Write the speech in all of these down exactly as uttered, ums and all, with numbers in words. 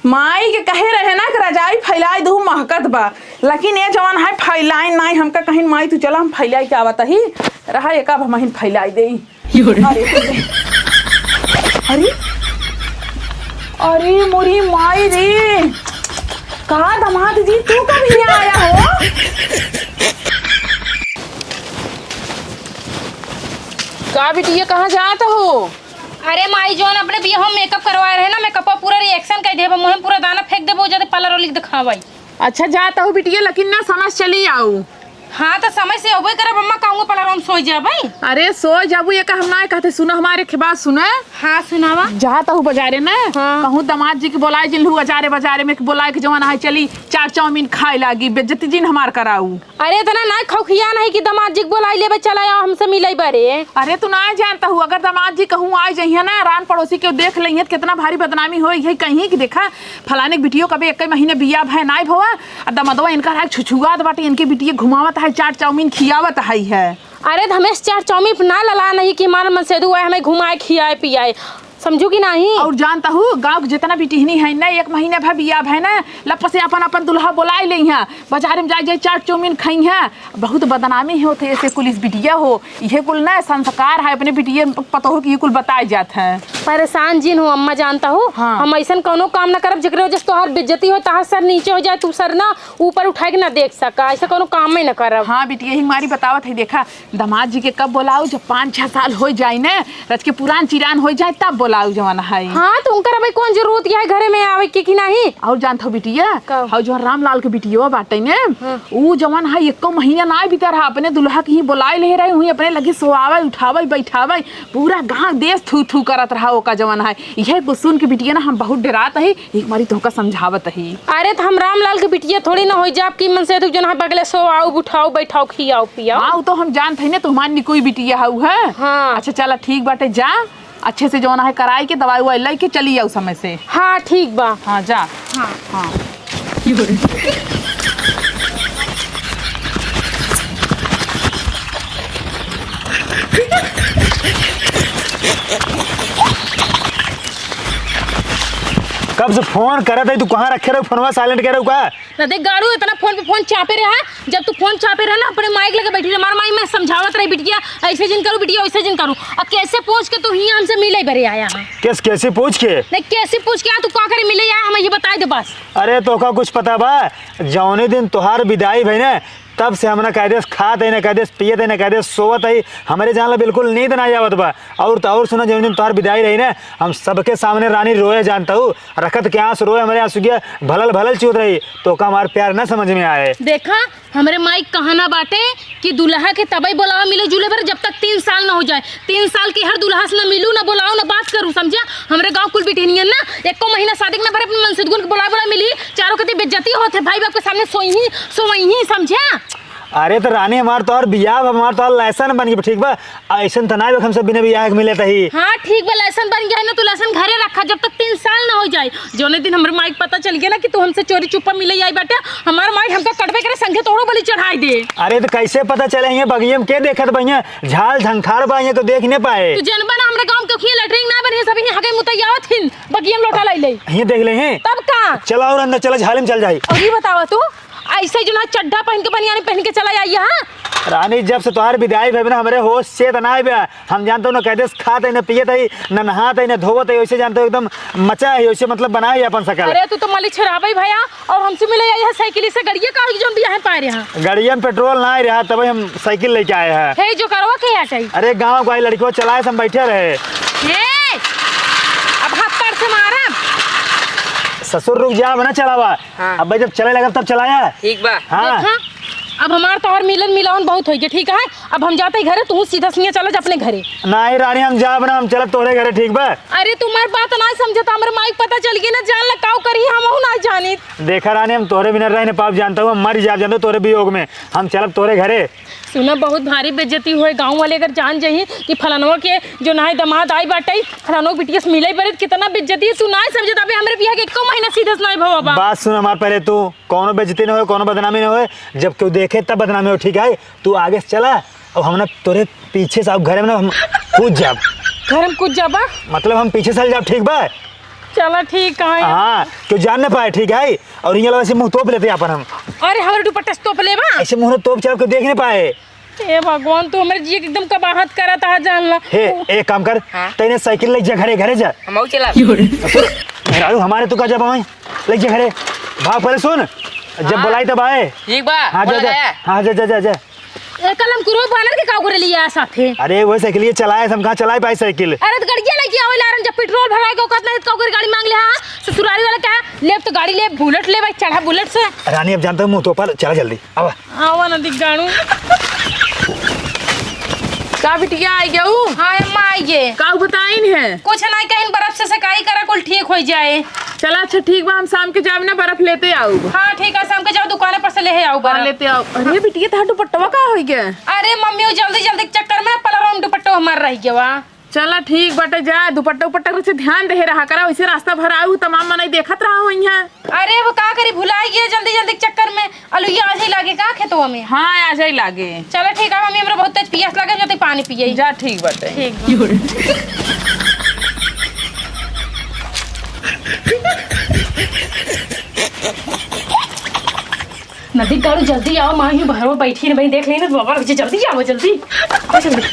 माई के कहे रहे ना कि रजाई फैलाई दू, महकत बा, लेकिन ये जवन है फैलाइन नाई। हमका कहिन माई तू चला हम फैलाई के आवत ही, रहा एक अब हमहिन फैलाई देई। अरे, अरे, अरे मोरी माई रे, का दामाद जी तू कब यहाँ आया हो? का बिटिया कहाँ जात हो? अरे माई, जौन अपने बियाह में मेकअप करवाए रहे ना, मेकअप पूरा रिएक्शन कर देबे, मुँह में पूरा दाना फेंक देबे, जदे पार्लर वाली के देखावाई। अच्छा, जात हूँ बिटिया, लेकिन ना समय से चली आऊ। हाँ, तो समय से अबे करब अम्मा, कहूँगा पार्लर में सोई जाबे। अरे सोई जाबू, ये का हम ना कहते, सुनो हमारे के बात सुनो। हाँ, सुनावा। जात हूँ बाजारे ना, हाँ। कहूँ दामाद जी के बोलाए जिन लू, अजारे बाजारे में बोलाए के जवान है, चली चाट चाउमीन खाए लागी, बेइज्जती जिन हमार कराऊ। अरे, इतना नाय खौखिया नहीं कि दामाद जी के बोलाई लेबे, चला आओ हमसे मिले बरे। अरे, तू नाय जानत हू, अगर दामाद जी कहूँ आइ जइहे ना, रान पड़ोसी केहू देख लइहे, त कितना भारी बदनामी होई है, कहीं कि देखा, फलाने के बिटियो कबे एक महीने बियाह भय नाय भवा, आ दमदवा इनका राग छुछुआत बाटे, इनके बिटिये घुमावत है, चाट चाउमीन खियावत है, है। अरे, त हमेश चाट चाउमीन पे ना लला नहीं कि हमार मनसेधु आए, हमें घुमाए, खियाए, पियाए। समझू कि नाही? और जानत हू, गाँव के जितना बिटिहनी है ना, एक महीना भर बियाह भय ना, लप से अपन, अपन दुल्हा बोलाए लेइहा, बाजार में जाए, जाए चाट चाउमीन खइहा। बहुत बदनामी होत है ऐसे कुल इस बिटिया हो। इहे कुल ना संस्कार है अपने बिटिया पतोह की, ये कुल बताए जात है। परेशान जिन हो अम्मा, जानत हू, हाँ। हम ऐसन कौनो काम ना करब जेकरे वजह से तोहार बेइज्जती हो, तोहार सर नीचे हो जाए, तू सर ना ऊपर उठाए के ना देख सका, ऐसा कौनो काम में ना करब। हाँ बिटिया, यही मारी बतावत है, देखा, दामाद जी के कब बोलाऊ? जब पाँच छह साल हो जाए ने, रच के पुरान चिरान हो जाए, तब बोलाऊ जवन है। हाँ, तो उनकर अबे कौन जरूरत है घरे में आवे के कि नहीं? और जानत हो बिटिया, कब? हौ जवन रामलाल के बिटिया बाटे ने, हाँ। ऊ जवन है एको महीना ना बीता रहा, अपने दुल्हा के ही बोलाए ले रहे, वहीं अपने लगे सोआवे, उठावे, बैठावे, पूरा गाँव देश थू थू करत रहा ओका जवन है। यह कुछ सुन के बिटिया ना हम बहुत डरात है, एक बारी तोहका समझावत ही। अरे, त हम रामलाल के बिटिया थोड़ी ना होई जाब कि मनसेधु जौन है बगले सोआऊ, उठाऊ, बैठाऊ, खियाऊ, पियाऊ। हाँ, उ तो हम जानत हई ना, तू हमार निकुई बिटिया हऊ है। हाँ। अच्छा, चला, ठीक बाटे, जा, अच्छे से जौन है कराई के दवाई उवाई लई के चली आऊ समय से। हाँ, ठीक बा। हाँ, जा। हाँ। हाँ। कब से फोन करत है, तू कहाँ रखे रहो फोनवा, साइलेंट करे रहो का? ना देख गाड़ू, इतना फोन पे फोन चापे रहा। जब तू फोन चापे रहा ना, अपने माई के लगे बैठी रहे, हमार माई मैं समझावत रही, "बिटिया ऐसे जिन करू, बिटिया वैसे जिन करू।" अब कैसे पूछ के तू हियाँ हमसे मिले बरे आया है? कैस-, कैसे पूछ के? नहीं, कैसे पूछ के आ, तू का करे मिले आया, हमें ये बताई दे बस। अरे, तोका कुछ पता बा? जौने दिन तोहार विदाई भई ना, तब से हम ना कायदे से खात है, ना कायदे से पियत है, ना कायदे से सोवत है। हमरे जान ला बिल्कुल नींद ना आवत बा। और तो और सुना, जौन दिन तोहार विदाई रही ना, हम सबके सामने रानी रोए जानत हू, रखत के आंसू रोए, हमरे आंसू के भलल भलल चूत रही। तोका हमार प्यार ना समझ में आए। देखा, हमरे माई कहना बाटे कि दुल्हा के तबई बोलावा मिले जुले पर जब तक तीन साल ना हो जाए। तीन साल के हर दुल्हा से ना मिलू, ना बोलाऊ, ना बात करू, समझा? हमरे गाँव कुल बिटिनियन ना एको महीना शादी के ना भरे अपने मनसेधुअन के बोला बोला मिली, चारों कती बेइज्जती होत है, भाई बाप के सामने सोई ही, सोवई ही, समझा? अरे तो रानी, हमार तोहर बियाह बा, हमार तोहर लाइसेंस बन गई, ठीक बा? ऐसन त ना बा, हम सब बिना बियाह के मिले तही। हाँ, ठीक बा, लाइसेंस बन गया है ना, तू लाइसेंस घरे रखा, जब तक तीन साल ना हो जाए। जौने दिन हमरे माई के पता चल गया ना कि तू हमसे चोरी चुप्पा मिले आई बाटे, हमार माई हमका कटबे करे, संगे तोहरो बलि चढ़ाई दे। अरे तो कैसे पता चले? ये बगिया में के देखत बा? ये झाल झंखाड़ बा, ये तो देख नहीं पाए। तू जनबा ना, हमरे गाँव के उखिया लेटरिन ना बनी, सब ये हगे मुतैयावत हिन, बगिया में लोटा लाई ले। ये देख ले हैं। तब का? चला और अंदर चला, झाले में चल जाई। और ये बतावा तू, ऐसे जो ना चड्ढा पहन के, बनियान पहन के चला आई यहाँ। रानी, जब से तोहार विदाई भइल ना, हमरे होश चेत ना आइबे। हम जानत हू ना कायदे से खात है, ना पियत है, ना नहात है, ना धोवत है, वैसे जानत हू एकदम मचा है, वैसे मतलब बनाए है अपन सकल। अरे तू तो मलिक छेड़ाबे भैया, और हमसे मिले आई है साइकिल से, गड़िया का जौन भी यहाँ पाए रहे हैं। गड़िया में पेट्रोल ना आए रहा, तब हम साइकिल लेके आए हैं। हे जो करवा के आ जाई। अरे गाँव का लड़कियों चलाए से हम बैठे रहे। हे, अब हफ्ता से मारा। ससुर रुक जा, बना चलावा। हाँ। अब भाई जब चले लगा तब चलाया। ठीक बा। हाँ। देखा, अब हमार तोहर मिलन मिलावन बहुत होई गया, ठीक है? अब हम जाते ही घरे, तू सीधा सीधा चला जा अपने घरे। नहीं रानी, हम जाब ना, हम चलब तोहरे घरे, ठीक बा? अरे तुम्हार बात ना समझता, हमरे माई के पता चल गई ना, जान ला काऊ करी, हम ना जानी। देखा रानी, हम तोहरे बिना रह न पाब, जानत हू, हम मर जाब, जानत हू, तोहरे वियोग में। हम चलब तोहरे घरे। सुना, बहुत भारी बेइज्जती होए, गाँव वाले अगर जान जाई कि फलनवा के जो ना है दामाद आई बाटे, फलनवा के बिटिया से मिले बरे, कितना बेइज्जती है, तू ना समझत, अबे हमरे बियाह के एको महीना सीधे से ना भवा बा। बात सुन हमार, पहले तू कौनो बेइज्जती ना होए, कौनो बदनामी ना होए, जब केहू देखे तब बदनामी हो, ठीक है? तू आगे से चला, अब हम ना तोरे पीछे से, अब घरे में ना हम कूद जाब। घर में कूद जाबा? मतलब हम पीछे से चल जाब, ठीक बा? चला ठीक है। हाँ, क्यों जान न पाए, ठीक है? और हियाँ लगा से मुँह तोप लेते अपन हम। अरे, हमरे दुपट्टा से तोप लेबा? ऐसे मुँह तोप चाप के देख न पाए। ए भगवान, तू हमरे जिए के एकदम कबाहत करत हा, जान ला। हे, एक काम कर, हाँ? तैने साइकिल ले जा घरे, घरे जा। हम आऊ चला। ससुर, मेहरारू हमारे तू का जब आवे, ले जा घरे। भाग पहले सुन, जब हाँ। बुलाई तब आए। ठीक बा, हाँ, जा, बोला जा। जाए। हाँ, जा, जा, जा, जा। ए, कल हम कुरो बानर के काऊ करे लिया साथे। अरे, वो साइकिल ये चलाए, हम कहाँ चलाए पाए साइकिल? अरे, तो गड़िया लेके आवे लारन, जब पेट्रोल भराए के औकात नहीं, तो काऊ करे गाड़ी मांग ले, हाँ? ससुरारी वाला क्या? लेब तो गाड़ी लेब, बुलेट लेब, चढ़ा बुलेट से। रानी, अब जानता हूँ, मुँह तो पर चला जल्दी, अब। आवा ना दिगाड़ू। का बिटिया, आई गऊ? हाँ अम्मा, आई गे। का बताइन है? कुछ नहीं, कहीं बर्फ से सेकाई करा, कुल ठीक हो जाए। चला, अच्छा ठीक बा, हम शाम के जाब ना, बर्फ लेते आऊ। हाँ ठीक है, शाम के जाओ, दुकान पर से ले आओ हाँ, बर्फ। लेते आओ। अरे बिटिया, तहार दुपट्टवा का हो गया? अरे मम्मी, वो जल्दी जल्दी के चक्कर में पलरवा में दुपट्टवा हमार रह गया। चला ठीक बाटे, जा दुपट्टा उपट्टा कुछ ध्यान दे रहा करा, वैसे रास्ता भर आऊ, तमाम मनई देखत रहा हो यहाँ। अरे वो का करी, भुलाई गया जल्दी जल्दी के चक्कर में। अलुइया आ जाई लागे का खेतवा में? हाँ, आ जाई लागे। चला ठीक है मम्मी, हमरा बहुत तेज पियास लागे, जाते पानी पिए। जा ठीक बाटे। ठीक बा। नदी गाड़ू जल्दी आओ, माँ यूं भरवा बैठी न बही, देख लेना बाबा, जल्दी आओ, जल्दी आओ, जल्दी।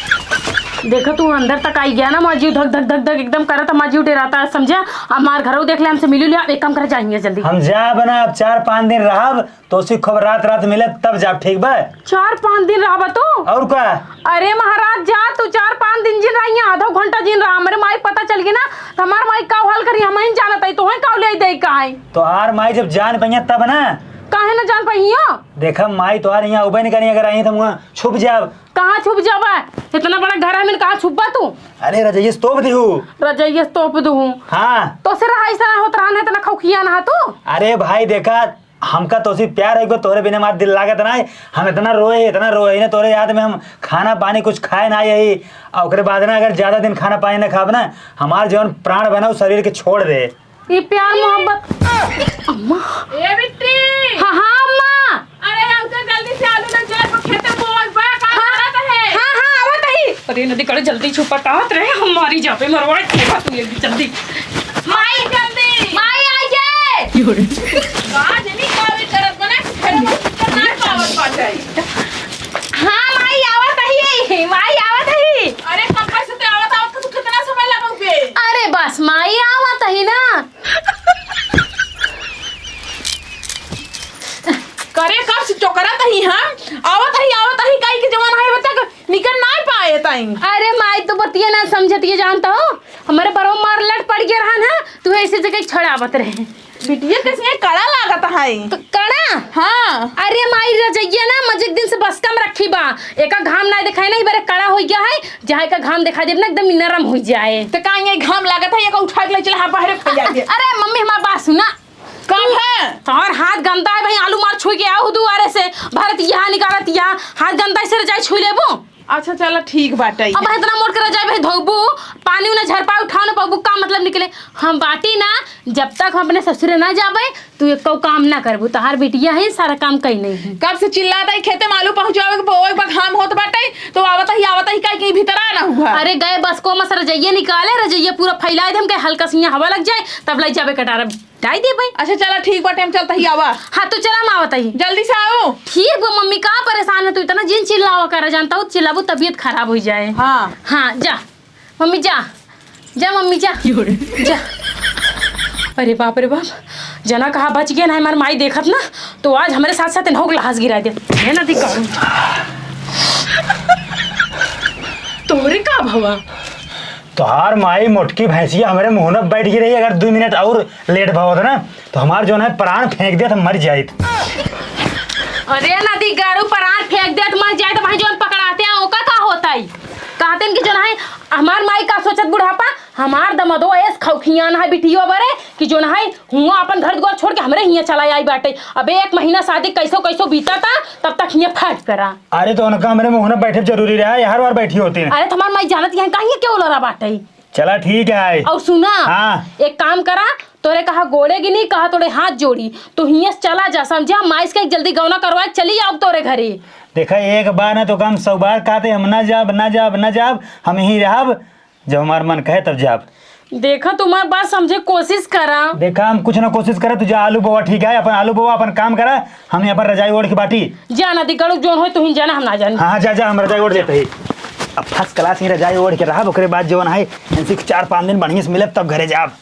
देखा तू अंदर तक आई गया ना, माँ जीव धक धक धक धक एकदम करत, माँ जीव डेराता है, समझा? अब मार घरों देख ले, हमसे मिली लिया, एक काम कर, जाएंगे जल्दी। हम जाब ना, अब चार पाँच दिन रहब, तो उसी खूब रात रात मिले, तब जाब, ठीक बा? चार पाँच दिन रहबा तू? और का? अरे महाराज, जा तू, चार पाँच दिन जिन रही, आधा घंटा जिन रहा, हमरे माई पता चल गई ना, तो हमार माई का हाल करी, हम ही जानत है, तो का ले दे का है? तो आर माई जब जान पइया तब ना। काहे ना जान पइया? देखा, माई तोहार यहाँ उबे नहीं करी, अगर आई तो हम वहाँ छुप जाब। कहाँ छुप जाबा? इतना बड़ा घर है, मैंने कहाँ छुपबा तू? अरे, रजइया से तोप दिहू। रजइया से तोप दूँ? हाँ। तो से रहा, ऐसा ना होत रहा, ना इतना खौखिया ना तू। अरे भाई, देखा, हमका तोसी प्यार है, तोहरे बिना हमार दिल लागत ना है। हम इतना रोए, इतना रोए ना, तोहरे याद में हम खाना पानी कुछ खाए ना यही। और ओकरे बाद ना, अगर ज्यादा दिन खाना पानी ना खाब ना, हमार जौन प्राण बना, उ शरीर के छोड़ दे। ये प्यार मोहब्बत। अम्मा। ए बिट्टी। हाँ, हाँ, अम्मा। अरे, हमके जल्दी से आलू ले जाए, वो खेते बोल बा, का हाँ, करत है? हाँ, हाँ, आवत ही। अरे, नदी कड़े जल्दी छुपा, कहत रहे, हम मारी जाबे, मरवाए, छुपा तू ये भी जल्दी। माई, जल्दी। माई, आई गे। का जनी का भी करत बना, घर में कुछ ना पावत पा जाए। हाँ, माई, आवत ही, माई, आवत ही। अरे, कब से ते आवत, आवत, तू कितना समय लगौगे? अरे, बस, माई, आवत ही ना। करे कब से चोकरत ही हम, आवत ही, आवत ही, काई के जवान है, बच्चा के निकल नाई पाए ताई। अरे माई, तू बतिया ना समझत, ये जानता हो, हमारे बरो मार लट पड़ गया रहा ना, तू ऐसे जगह छड़ावत रहे। बिटिया कैसे ये कड़ा लागत है? तो कड़ा? हाँ। अरे माई, रजइया ना मजे दिन से बस कम रखी बा, एका घाम ना दिखाए ना, ई बारे कड़ा हो गया है, जहाँ का घाम दिखा देब ना एकदम नरम हो जाए। तो का ये घाम लागत है, ये का उठा के ले चला, हाँ, बाहर फैला दे। अरे मम्मी, हमार बात सुना। कब है? तोहर हाथ गंदा है भाई, आलू मार छुई के आओ दुआरे से, भरत यहाँ निकालत यहाँ, हाथ गंदा से रजाई छुई लेबू। अच्छा चला ठीक बाटे। अब इतना मोट के रजाई भाई धोबू, पानी उन्हें झरपा उठा न पाबू, का मतलब निकले? हम बाटी ना, जब तक हम अपने ससुरे ना जाबे, तू एको काम ना करबू। तोहार बिटिया है, सारा काम कई नहीं है। कब से चिल्लात है, खेते में आलू पहुँचावे के, बोवे के घाम होत बाटे, तो आवत ही, आवत ही, कहीं, कहीं भीतर आ ना हुआ। अरे गए बस को मस रजइया निकाले, रजइया पूरा फैलाए दे, हम कहे हल्का सा यहाँ हवा लग जाए, तब लग जाबे कटारा। डाई दे भाई। अच्छा, चला, ठीक बाटे, हम चलत ही, आवा। हाँ, तो चला, हम आवत ही। जल्दी से आओ। ठीक बा मम्मी, का परेशान है तू इतना? जिन चिल्लावा करा, जानता हूँ, चिल्लाबू, तबीयत खराब हो जाए। हाँ। हाँ, जा मम्मी, जा, जा मम्मी, जा। जा। अरे बाप रे बाप, जना कहा बच गया ना, हमार माई देखत ना, तो आज हमरे साथ साथ इन्हों को लाश गिरा दे। ये ना दिक्कत। तोहरे का भवा? तोहार माई मोटकी भैंसिया हमरे मुंह में बैठ गई रही, अगर दो मिनट और लेट भवत ना, तो हमार जौन है प्राण फेंक देत, हम मर जाइत। अरे नदी गारू, प्राण फेंक देत, मर जाइत, भाई जौन पकड़ाते हैं, ओका का होता है? कहते हैं कि जौन है, हमार माई का सोचत बुढ़ापा, हमार दमदो ऐस खौखियान है बिटियो बरे, कि जौन है, हुआ अपन घर दुआर छोड़ के हमरे हियाँ चला आई बाटे। अबे एक महीना शादी कैसो कैसो बीता था, तब तक हियाँ फाट करा। अरे तो उनका हमरे मुंह में बैठे जरूरी रहा, हर बार बैठी होती है। अरे तो हमार माई जानत यहाँ कहीं क्यों लड़ा बाटे? चला ठीक है। और सुना, हाँ। एक काम करा, तोरे कहा गोड़े की नहीं, कहा तोरे हाथ जोड़ी, तो हियाँ से चला जा, समझा? माइस के एक जल्दी गौना करवा के चली आओ तोरे घरे। देखा, एक बार ना तो कम सौ बार कहते, हम ना जाब, ना जाब, ना जाब, हम यहीं रहब, जब हमार मन कहे तब जाब। देखा, तू हमार बात समझे कोशिश करा। देखा, हम कुछ ना कोशिश करा, तू जा आलू बोवा, ठीक है? अपन आलू बोवा, अपन काम करा, हम यहाँ पर रजाई ओढ़ के बाटी। जा नदी गड़ू, जौन होई तुहिन जाना, हम ना जानी। हाँ, हाँ, जा, जा, हम रजाई ओढ़ देते ही। अब first class ही रजाई ओढ़ के रहब, ओकरे बाद जौन है, इनसे चार पाँच दिन बढ़िया से मिलब, तब घरे जाब।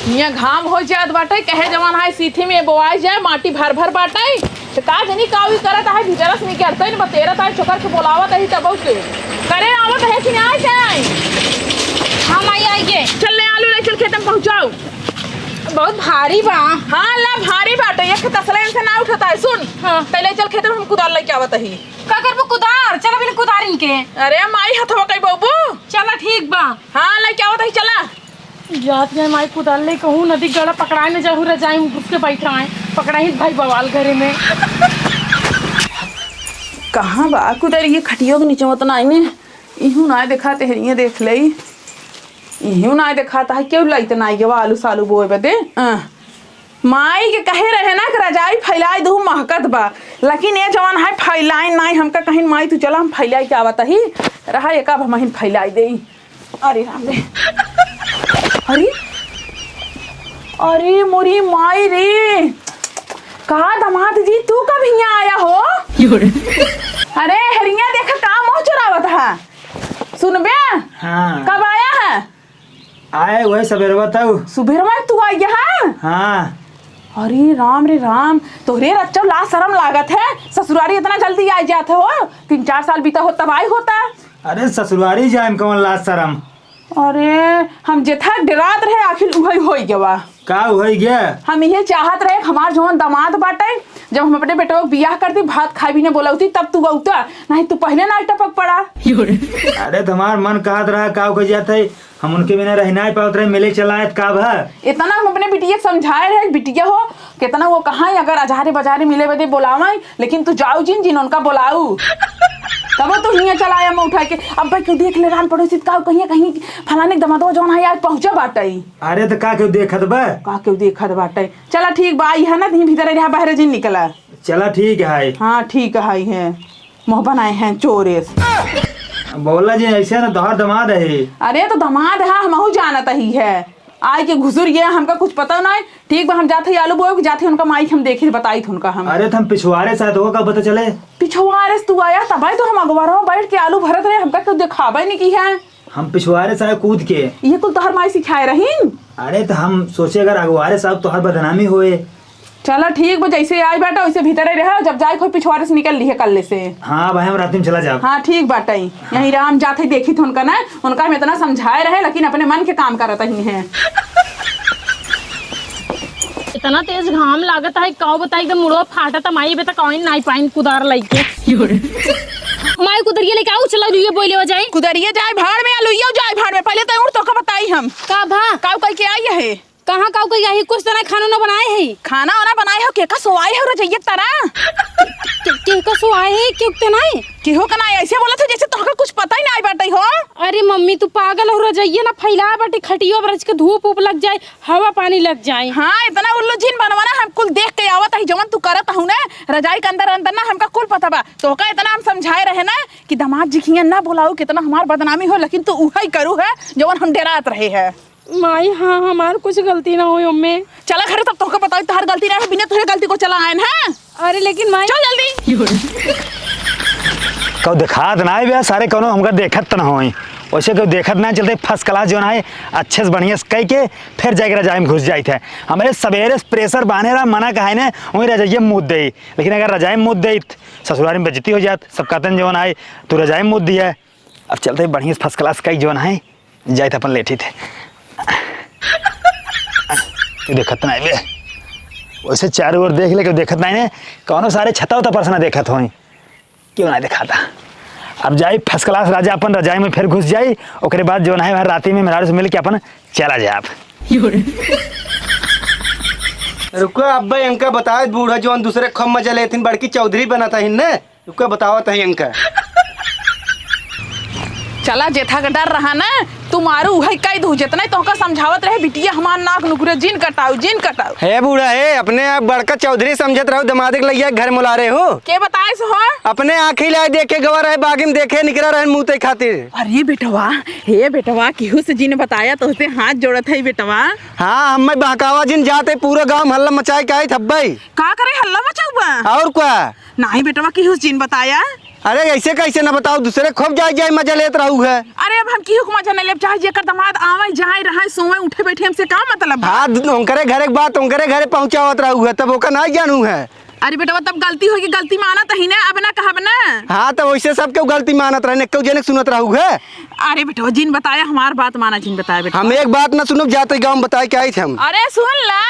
हियाँ घाम हो जात बाटे, कहे जवन है सीथी में बोआई जाए, माटी भर भर बाटे। त का जनी का ई करत है, भीतरस निकरते न बतेरत है, छोकर के बोलावत है तब के। करे आवत है कि ना आए जाए? हम आई, आई के। चल ले आलू ले चल खेत में पहुँचाओ। बहुत भारी बा। हाँ ला भारी बाटे, एक तसले से ना उठता है। सुन, हाँ। पहले चल खेत में हम कुदार लेके आवत ही। का करबो कुदार? चल अभी कुदार इनके। अरे माई हथवा कई बबू। चला ठीक बा। हाँ लेके आवत ही, चला। जात गए माई कुदार ले कहूँ नदी गड़ा पकड़ाए न जाहू रजाई में घुस के बैठाए, पकड़ाई भाई बवाल घरे में। कहाँ बा कुदार? ये खटियो के नीचे मत ना आईने, इहू ना देखात है, ये देख ले, इहू ना देखात है। क्यों लाइत ना ये आलू सालू बोए बदे? अ, माई के कहे रहे ना कि रजाई फैलाई दू महकत बा, लेकिन ये जवन है फैलाई नाई। हमका कहीं माई तू चला हम फैलाई के आवत ही रहा, एक अब हम फैलाई दे। अरे राम रे। अरे, अरे मोरी माई रे, का दामाद जी तू कब हियाँ आया हो? अरे हरिया देख का मुँह चुरावत है, सुनबे? हाँ। कब आया है? आए वही सबेरवा तऊ। सुबेरवा तू आया है? हाँ। अरे राम रे राम, तोहरे रच्चो लाज शरम लागत है, ससुरारी इतना जल्दी आ जात हो, तीन चार साल बीता हो तब आई होता। अरे ससुरारी जाए में कौन लाज शरम? अरे, हम जेथा डेरात रहे, आखिर उहई होई गवा। का होई गया? हम इहे चाहत रहे कि हमार जवन दामाद बाटे, जब हम अपने बेटवा के बियाह करती, भात खाए भी ने बोलौती, तब तू अउता, नहीं तू पहले ना टपक पड़ा। अरे, तुम्हार मन कहत रहा, का हो जात है, हम उनके बिना रह ना पावत रहे, मिले चला आए, का भा? इतना हम अपने बिटिया के समझाए रहे, बिटिया हो, कितना वो कहाँ है, अगर अजारे बजारे मिले बदे बोलावाई, लेकिन तू जाऊ जिन, जिन उनका बोलाऊ। तब तू हियाँ चला आया मुँह उठा के। अब भाई क्यों देख ले रान पड़ोसी, का कहीं, कहीं फलाने के दमादवा जौन है आज पहुँचा बाटई। अरे तो का क्यों देखत बा? का क्यों देखत बाटई? चला ठीक बा, आई है ना, तहीं भीतर रहा, बाहर जिन निकला। चला ठीक है। हाँ ठीक है, है। मुँह बनाए हैं चोरेस। बोला जी ऐसे ना, तोहर दमाद है। अरे तो दमाद है, हमहू जानत ही है। आइ के घुसुर गया, हमका कुछ पता नाहीं। ठीक बा, हम जात ही आलू बोए, जात ही उनका माई के हम देखी, बताई थे उनका हम। अरे, तो हम पिछुआरे से आए, तो का पता चले? पिछुआरे से तू आया, तब तो हम अगवरवा बैठ के आलू भरत रहे, हमका क्यों देखाबे नहीं की है? हम पिछुआरे से आए कूद के। ये कुल तोहर माई सिखाए रही? अरे, तो हम सोचे अगर अगवारे से आब तोहर बदनामी होए। चला ठीक बा, जैसे आई बाटा वैसे भीतरे रहे, जब जाए कोई पिछुआरे से निकल लिहे कल्ले से। हाँ भाई, हम रात में चला जाब। हाँ ठीक बाटा, यहीं राम जात है, देखी थे उनका ना, उनका हम इतना समझाए रहे लेकिन अपने मन के काम करत ही हैं। इतना तेज घाम लागत है, काऊ बताई, एकदम मुड़वा फाटत है। माई, अबे तक आइन नाई पाइन कुदार लइके। माई, कुदरिया लेके आऊ, चला लुइया बोई लेवा जाई। कुदरिया जाए भाड़ में, या लुइया जाए भाड़ में, पहले तो उड़ तो का बताई हम। का भा? काऊ कह के आई है? कहाँ काऊ कह के आई? कुछ तो ना खाना ना बनाए है। खाना वाना बनाए हो, के का सोआए हो रजइया तरा? के, के का सोआए है, क्यों तो नहीं? केहू का ना ऐसे बोलत हो जैसे तोहका कुछ पता ही ना आई बाटे हो। अरे मम्मी, तू पागल हो, रजइया ना फैला बाटे, खटियो पर के धूप उप लग जाए, हवा पानी लग जाए। हाँ, इतना उल्लू झिन बनवाना, हम कुल देख के आवत ही, जवन तू करत हूँ ना, रजाई के अंदर अंदर ना हमका कुल पता बा। तोहका इतना हम समझाए रहे ना कि दामाद जी खिया ना बोलाऊ, कितना हमार बदनामी हो, लेकिन तू उहई करू है जवन हम डेरात रहे है। माई, हाँ, हमार कुछ गलती ना होई ओमे। चला घरे, तब तोहका बताई, तोहार गलती ना है, बिना तोहरे गलती को चला आयन, हाँ? अरे लेकिन माई। चल जल्दी। कऊ देखात ना आइबे, सारे कौनो हमका देखत त ना होई। वैसे कऊ देखत ना चलते, first class जौन है, अच्छे से बढ़िया से कह के फिर जाके रजाई में घुस जाइत है। हमरे सवेरे से pressure बांधे रहा, मना कहे ने, वहीं रजाइये में मूत दे। लेकिन अगर रजाई में मूत दे, ससुरारी में बेइज्जती हो जात, सब कहते हैं जौन है, तू रजाई में मूत दिया है। अब चलते बढ़िया से first class कई जौन है, जाइत अपन लेटी थे। क्यों देखत ना बे? वैसे चारों ओर देख ले, क्यों देखत ना ने? कौनो सारे छता उता पर से ना देखत होई। क्यों ना दिखाता? अब जाई first class राजा अपन रजाई में फिर घुस जाई, ओकरे बाद जौन है वहाँ राती में मेहरारू से मिल के अपन चला जाब। रुको अब्बे, इनका बताए बूढ़ा जौन दूसरे खम मजा लेथिन, बड़की चौधरी बनत हिन ने। रुका, बतावत है इनका। चला, जेथा का डर रहा ना, तू मारू उहइ कइ दू। जेतना ही तोहका समझावत रहे, बिटिया हमार नाक नुकुरे, जिन कटाऊ, जिन कटाऊ। हे बूढ़ा, हे, अपने आप बड़का चौधरी समझत रहू, दमादे के लइया घर मुलारे हो। के बताइस हो? अपने आँखी लाए देखे गवा रहे, बागी में देखे निकरा रहे मूते खातिर। अरे बेटवा, हे बेटवा, केहू से जिन बताया, तोहसे हाथ जोड़त है बेटवा। हाँ, हम्मे बहकावा जिन, जाते पूरा गाँव में हल्ला मचाए के आइत हब्बे। का करे हल्ला मचाउबा? और का? नाहीं बेटवा, केहू से जिन बताया। अरे, ऐसे कैसे न बताऊ, दूसरे खूब जाए जाए मजा लेत रहू है। अरे, अब हम केहू के मजा न लेब, चाहे जेकर दमाद आवे, जाए, रहे, सोवे, उठे, बैठे, हमसे का मतलब बा? हाँ, द-, उनकरे घरे के बात, उनकरे घरे पहुँचावत रहू है, तब ओका नाहीं जानू है। अरे बेटवा, तब गलती होइगी, गलती मानत ही ना, अब ना कहब ना। हाँ, तब वैसे सब केहू गलती मानत रहे, केहू जने के सुनत रहू है। अरे बेटवा, जिन बताया, हमार बात माना, जिन बताया बेटवा। हम एक बात ना सुनब, जाते गाँव में बताए के आइत हम। अरे सुन ला।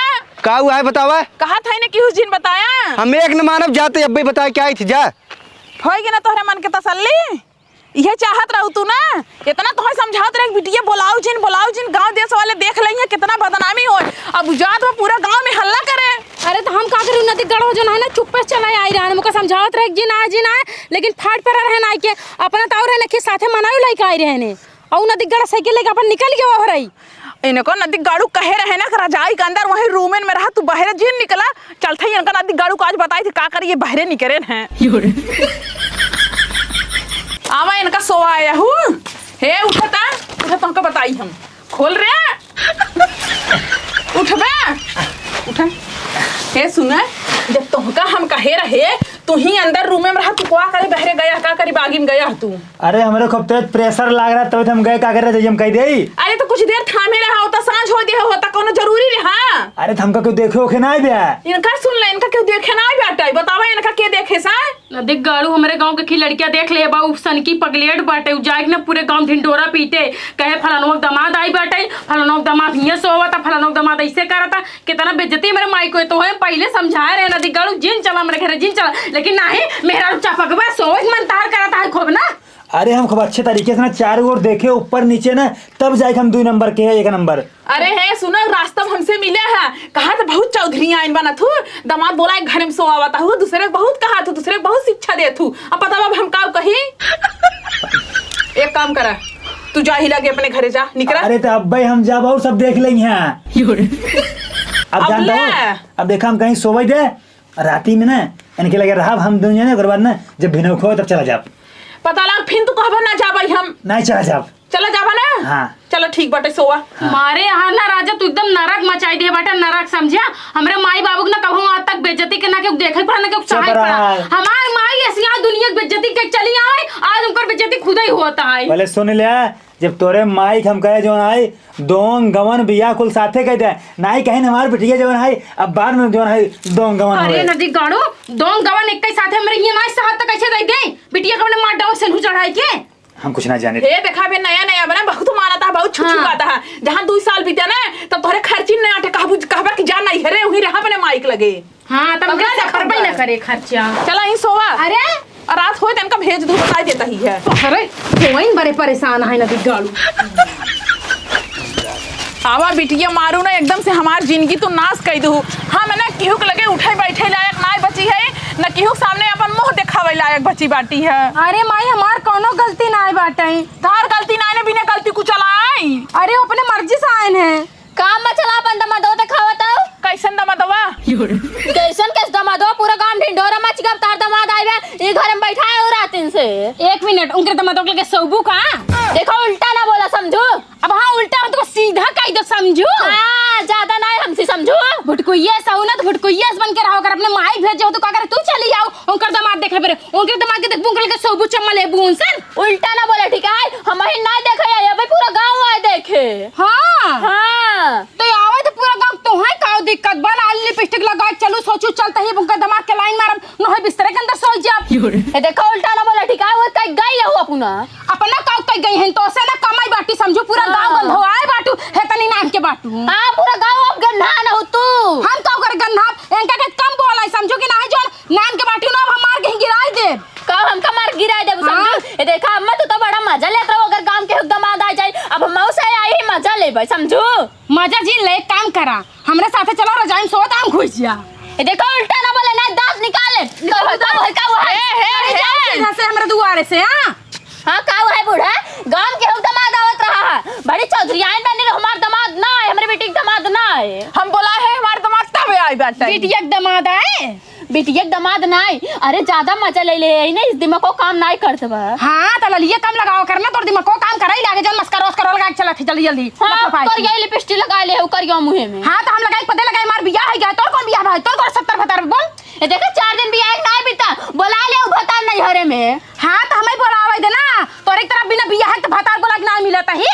का हुआ है बतावा? कहत है ना केहू से जिन बताया। हम एक न मानब, जाते अब्बे बताए के आइत ही, जा। होइगी ना तोहरे मन के तसल्ली? इहे चाहत रहू तू ना? इतना तोहे समझावत रहे, बिटिया बोलाऊ जिन, बोलाऊ जिन, गाँव देश वाले देख लेइहैं, कितना बदनामी होए। अब जात वो पूरा गाँव में हल्ला करे। अरे तो हम का करी, नदी गढ़ो जो ना है ना, चुप्पे से चला आई रहन, मुका समझावत रहे जिन आए, जिन आए, लेकिन फाट पर रहे ना आइके, अपना ताऊ रहे ना कि साथे मनाऊ लाइके आई रहने। अउ नदी गढ़ साइकिल लेके अपन निकल गए हो रही। इनको नदी गाड़ू कहे रहे ना कि रजाई के अंदर वहीं रूमेन में रहा, तू बहरे जिन निकला। चलत ही इनका नदी गाड़ू को आज बताई थी का करी, ये बहरे निकरे हैं। आवा इनका सोवा आया हूँ। हे उठता, उठा तुमका बताई हम। खोल रे। उठबे। उठे। हे सुने, जब तुमका हम कहे रहे, तू ही अंदर रूमे में रहा, तू का करे बहरे गया, का करी बागी में गया तू? अरे, हमरे खूब तेज प्रेशर लाग रहा, तभी तो हम गए, का करे, जल्दी हम कह देई। अरे, तो कुछ देर थामे रहा होता, सांझ हो दिया होता, कौनो जरूरी रहा? अरे, तो हमका केहू देखे ओखे ना आइबे। इनका सुन ले, इनका केहू देखे ना आइबे, बतावा, इनका के देखे सा? नदी गाड़ू, हमरे गाँव के की लड़किया देख ले बा, उ सनकी पगलेट बाटे, उ जाए के ना पूरे गाँव ढिंडोरा पीटे, कहे फलानवा के दामाद आई बाटे, फलानवा के दामाद हियाँ सोवता, फलानवा के दामाद ऐसे करता, कितना बेइज्जती मेरे माई को। तो हम पहिले समझाए रहे नदी गाड़ू, जिन चला मेरे घरे, जिन चला, लेकिन नाहीं, मेहरारू चपकबा, सोच मन तार करत है खूब ना। अरे हम खूब अच्छे तरीके से ना चारों ओर देखे, ऊपर नीचे ना, तब जाए के हम दुई नंबर के है एक नंबर। अरे हे सुनो, रास्ता में हमसे मिले है, कहा तो बहुत चौधरी आइन बना थू, दामाद बोला एक घरे में सोवावता हूँ, दूसरे के बहुत कहा थू, दूसरे के बहुत शिक्षा दे थू। अब पता बा अब हम का कही? एक काम करा, तू जा ही लगे अपने घरे जा, निकरा। अरे तो अब भाई हम जाब और सब देख लेंगे हैं। अब अब जानता ले। हूँ, अब देखा हम कहीं सोवे दे, राती में ना इनके लगे रहब हम दोनों जने, ओकर बाद ना जब भिनौखो तब चला जाब। पता लाग फिन तू कहबा ना जाबई हम। नहीं चला जाब। चला जाबा ना? हाँ। चलो ठीक बाटे सोवा। हाँ। मारे यहाँ ना राजा तू एकदम नरक मचाई दिए बाटे, नरक समझिया। हमरे माई बाबू के ना कबहूँ आज तक बेइज्जती के ना केहू देखे पड़ा, ना केहू चुप सहाय पड़ा। रहा। हमार माई ऐसी यहाँ दुनिया के बेइज्जती के चली आवे, आज उनकर बेइज्जती खुद ही होता है। पहले सुन ले, जब तोरे माई के हम कहे जौन आई, दोंग गवन बियाह कुल साथे कह दे, नाई कहे न हमार बिटिया जौन आई, अब बाद में जौन आई, दोंग गवन अरे होए। नदी गाड़ू, दोंग गवन एक ही साथे हमरे ये नाई सहत त कैसे दे दे? बिटिया के अपने मार डाउन सेन्हू चढ़ाई के। हम कुछ ना जाने। हे देखा बे, नया नया बना, बहुत मानता है, बहुत छुछू हाँ। बात है। जहाँ दू साल बीते ना, तब तोहरे खर्ची ना आटे, कहबू, कहबा कि जा नहीं, हेरे, वहीं रहा अपने माइक लगे। हाँ, तब हमरा से करबे ना करे खर्चा। चला, यहीं सोवा। अरे? और रात होए, तनका भेज दू, बताई देता ही है। अरे, कोइन बड़े परेशान है ना, बिगाड़ू। आवा बिटिया, मारू ना, एकदम से हमार जिंदगी तू नाश कई दू। हम ना केहू के लगे उठे बैठे लायक ना बची है, न केहू के सामने अपन मुंह देखावे लायक बची बाटी है। अरे माई, हमार कौनो गलती ना बाटे। तार गलती ना ने, बिना गलती कुछ चलाई। अरे, वो अपने मर्जी से आए हैं। काम में चला अपन दमादो देखावत हो। कैसन दमादवा? कैसन कैस दमादवा? पूरा गांव ढिंढोरा मच गया, तार दमाद आए बे, ई घर में बैठा है रातिन से। एक मिनट, उनके दमादो के लगे सोबू का? देखो, उल्टा ना बोला, समझू? अब हाँ, उल्टा हो तो सीधा कह दो, समझू? हाँ, ज्यादा ना है हमसे, समझू? भुटकुइया सहू ना तो भुटकुइया से बन के रहो, अगर अपने माई भेजे हो तो का करे, तू चली आओ, उनकर दमाद देखे परे, उनके दमाद के देखबू, उनके लगे सोबू चम्मा लेबू उनसन। उल्टा ना बोला, ठीक है? हम ही ना देखे आए, अबे पूरा गांव आए देखे। हाँ। हाँ। तो आवे तो पूरा गांव तो है, का दिक्कत बा? लाल लिपस्टिक लगा, चलू सोचू, चलते ही उनका दमाद के लाइन मारब, न है बिस्तरे के अंदर सो जाब। ए देखो, उल्टा ना बोला, ठीक है? वो कहीं गई है वो अपना। अपना का कहीं गई है, तो से ना कमाई बाटी समझू, पूरा हाँ। गांव गंधवाए बाटू, है तनी नाम के बाटू। हाँ, पूरा गांव अब गंधा ना हो तू। हम का कर गंधा, इनका के कम बोला है, समझू कि ना है जो नाम के बाटी ना, अब हम मार के ही गिराई दे। का हमका मार गिराई देबू, हाँ। समझू? ए देखा अम्मा, तू तो बड़ा मजा लेत रहो, अगर गांव के हुक दमाद आ जाए, अब हम से आई ही मजा लेबै, समझू? मजा जी ले, एक काम करा, हमरे साथे चला, रजाई में सोवत हम घुस जा। ए देखो, उल्टा ना बोले, ना दांत निकाल ले। निकाल, का हुआ, का हुआ? ए, हे, अरे, हे। जाओ सीधा से हमरे दुआरे से, हाँ? हाँ, का हुआ है बूढ़ा? गाँव के हम दमाद आवत रहा है। बड़ी चौधरी आइन बनी रहो, हमार दमाद ना आए, हमरे बेटी के दमाद ना आए। हम बोला है हमार दमाद तब आए बाटे। बिटिया के दमाद आए? बिटिया के दमाद ना आए। अरे, ज्यादा मजा ले ले, यही नहीं, इस दिमाग को काम ना ही करत बा। हाँ, तो ललिए कम लगाओ करना, तोर दिमाग को काम करे लागे, जौन मस्का रोज करो लगा के चलत है जल्दी जल्दी। हाँ, लफाई कर की। यही लिपस्टिक लगा ले, कर यो मुँहे में। हाँ, तो हम लगाई पते लगाई, मार बियाह है गया, तोर कौन बियाह भाई, तोर कौन सत्तर भतार बोल? ए देखा, चार दिन बियाह के नाई बीता, बोला ले उ भतार नैहरे में। हाँ, तो हमें बोलावे दे ना, तोरे एक तरफ बिना बियाह के तो भतार बोला के नाई मिलत ही।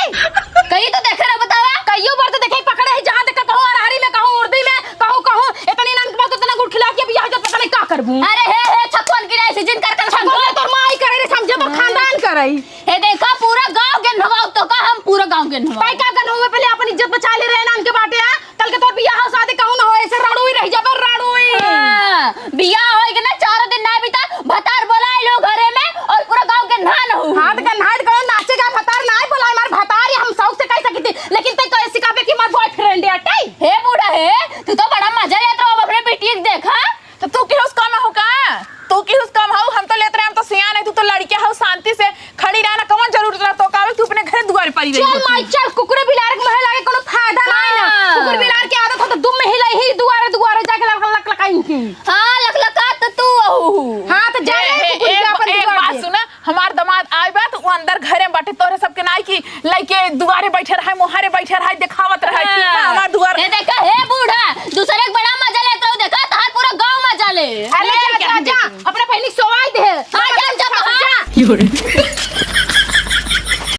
कहीं तो देखे रहो, बतावा। कहियो बार तो देखे पकड़े ही, जहाँ देखा कहूँ अरहरी में, कहूँ उर्दी में, कहूँ, कहूँ, इतनी नान के बाद तो इतना गुड़ खिला के बियाह जो पता नहीं का करबू। अरे हे, हे, छप्पन की रही, जिन कर कर छप्पन तोर माई करे रे, समझे तोर हाँ। खानदान करे। हे देखा, पूरा गाँव के नवाब तो का, हम पूरा गाँव के नवाब। तै का गन हुए, पहले अपन इज्जत बचा ले रहे नान के बाटे, हाँ? कल के तोर बियाह हो शादी कहूँ ना हो, ऐसे राड़ुई रह जाबे, राड़ुई। हाँ, बियाह होई के ना चारों दिन ना बीता, भतार बोलाए लो घरे में और पूरा गाँव के ना न हो। हाँ, तो कन्हाई कौन नाचे का भतार ना बोलाए, मार भतार ये हम शौक से कह सकी थी, लेकिन ते कहे सिखाबे कि मार बॉयफ्रेंड है, अटई। हे बूढ़ा हे, तू तो बड़ा मजा लेत रहो अपने बेटी के देखा। तो तू केहू से कम हो का? तू केहू से कम हो? हम तो लेत रहे, हम तो सियान है, तू तो लड़किया हो, शांति से खड़ी रहना, कौन जरूरत रहा तो कावे, तू अपने घरे दुआरे पड़ी रही चल होती। माई, चल, कुकुरे बिलारे के मुँहे लागे कोनो फायदा नहीं ना। हाँ। कुकुर बिलार के आदत हो तो दुम में हिलाई ही दुआरे दुआरे जाके लक-, लक-, लकाई की। हाँ, लकलका तो तू अहू। हाँ, तो जा ए, रे, ए, कुकुर ए, के अपन ए, दुआर बात दे। सुना, हमार दमाद आए बा, तो वो अंदर घरे में बाटे, तोरे सबके नाई की लइके दुआरे बैठे रहे, मोहरे बैठे रहे, देखावत रहे, ठीक बा, हाँ। हमार दुआर। ए, देखा, हे बूढ़ा, दूसरे के बड़ा मजा लेत रहो, देखा, तहार पूरा गाँव मजा ले। अरे, ले जा, क्या जा, हम जा, देखेंगे? अपने बहिनी के सोवाई दे। हाँ, जा, जा, हाँ। जा।